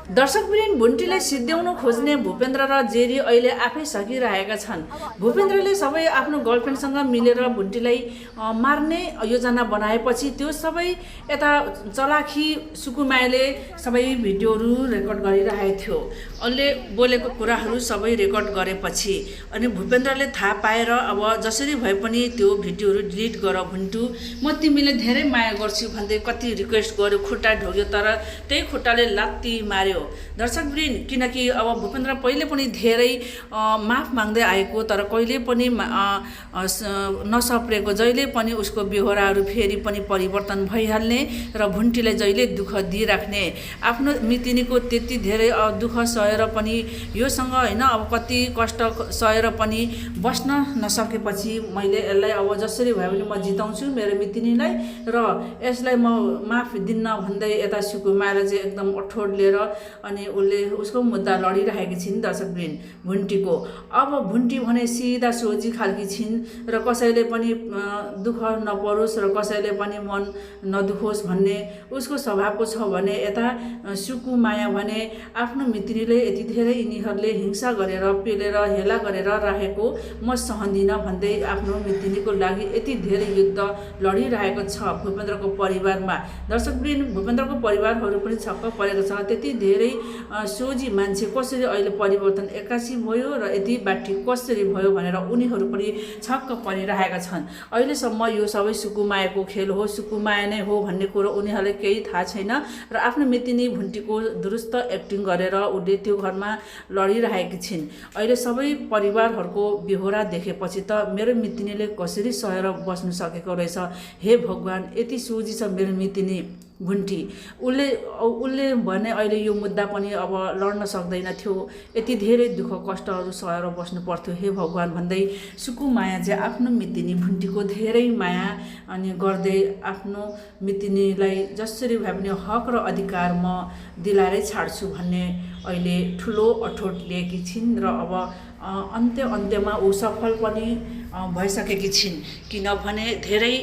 दर्शकवृन्द भुन्टीलाई सिद्ध्याउन खोज्ने भूपेन्द्र र जेरी अहिले आफै सकिरहेका छन्। भूपेन्द्रले सबै आफ्नो गर्लफ्रेन्डसँग मिलेर भुन्टीलाई मार्ने योजना बनाएपछि त्यो सबै यता चलाखी सुकुमायाले सबै भिडियोहरू रेकर्ड गरिरहेको थियो। उसले बोलेको कुराहरू सबै रेकर्ड गरेपछि अनि भूपेन्द्रले थाहा पाएर अब जसरी भए पनि त्यो भिडियोहरू डिलिट गर भुन्टु, म तिमीलाई धेरै माया गर्छु भन्दै कति रिक्वेस्ट गर्यो, खुट्टा ढोग्यो, तर त्यही खुट्टाले लात्ती मार्यो। दर्शकवृन्द, किनकि अब भूपेन्द्र पहिले पनि धेरै माफ माग्दै आएको, तर कहिले पनि नसप्रेको, जहिले पनि उसको बेहोराहरू फेरि पनि परिवर्तन भइहाल्ने र भुन्टीलाई जहिले दुःख दिइराख्ने, आफ्नो मितिनीको त्यति धेरै दुःख सहेर पनि योसँग होइन अब कति कष्ट सहेर पनि बस्न नसकेपछि मैले यसलाई अब जसरी भयो भने म जिताउँछु मेरो मितिनीलाई र यसलाई म माफ दिन्न भन्दै यता सुकुमायाले चाहिँ एकदम अठोट लिएर अनि उसले उसको मुद्दा लडिरहेकी छिन्। दर्शकवृन्द, भुन्टीको अब भुन्टी भने सिधा सोझी खालकी छिन् र कसैले पनि दुःख नपरोस् र कसैले पनि मन नदुखोस् भन्ने उसको स्वभावको छ भने यता सुकुमाया भने आफ्नो मितिनीले यति धेरै यिनीहरूले हिंसा गरेर पेलेर हेला गरेर राखेको म सहँदिन भन्दै आफ्नो मितिनीको लागि यति धेरै युद्ध लडिरहेको छ भूपेन्द्रको परिवारमा। दर्शकवृन्द, भूपेन्द्रको परिवारहरू पनि छक्क परेको छ, त्यति धेरै सोझी मान्छे कसरी अहिले परिवर्तन एक्कासी भयो र यति बाटी कसरी भयो भनेर उनीहरू पनि छक्क परिरहेका छन्। अहिलेसम्म यो सबै सुकुमायाको खेल हो, सुकुमाया नै हो भन्ने कुरो उनीहरूलाई केही थाहा छैन र आफ्नो मितिनी भुन्टीको दुरुस्त एक्टिङ गरेर उसले त्यो घरमा लडिरहेकी छिन्। अहिले सबै परिवारहरूको बेहोरा देखेपछि त मेरो मितिनीले कसरी सहेर बस्नु सकेको रहेछ, हे भगवान्, यति सोझी छ मेरो मितिनी भुन्टी। उसले भने अहिले यो मुद्दा पनि अब लड्न सक्दैन थियो, यति धेरै दुःख कष्टहरू सहेर बस्नु पर्थ्यो, हे भगवान् भन्दै सुकुमाया चाहिँ आफ्नो मितिनी भुन्टीको धेरै माया अनि गर्दै आफ्नो मितिनीलाई जसरी भए पनि हक र अधिकार म दिलाएरै छाड्छु भन्ने अहिले ठुलो अठोट लिएकी छिन् र अब अन्त्यमा ऊ सफल पनि भइसकेकी छिन्, किनभने धेरै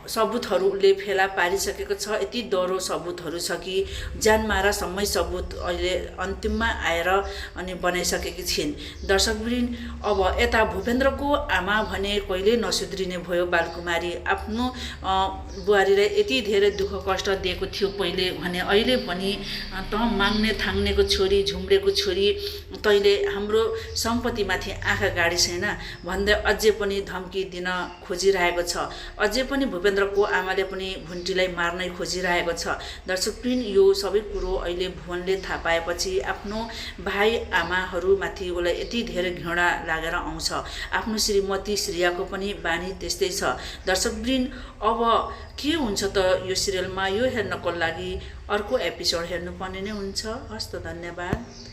सबुतहरूले फेला पारिसकेको छ। यति डह्रो सबुतहरू छ कि ज्यानमारासम्मै सबुत अहिले अन्तिममा आएर अनि बनाइसकेकी छिन्। दर्शकवृन्द, अब यता भूपेन्द्रको आमा भने कहिले नसुध्रिने भयो। बालकुमारी आफ्नो बुहारीलाई यति धेरै दुःख कष्ट दिएको थियो पहिले भने, अहिले पनि त माग्ने थाङ्नेको छोरी, झुम्रेको छोरी, तैँले हाम्रो सम्पत्तिमाथि आँखा गाडी छैन भन्दै अझै पनि धम्की दिन खोजिरहेको छ। अझै पनि भूपेन्द्रको आमाले पनि भुन्टीलाई मार्नै खोजिरहेको छ। दर्शकवृन्द, यो सबै कुरो अहिले भुवनले थाहा पाएपछि आफ्नो भाइ आमाहरूमाथि उसलाई यति धेरै घृणा लागेर आउँछ। आफ्नो श्रीमती श्रेयाको पनि बानी त्यस्तै छ। दर्शकवृन्द, अब के हुन्छ त यो सिरियलमा, यो हेर्नको लागि अर्को एपिसोड हेर्नुपर्ने नै हुन्छ। हस्त, धन्यवाद।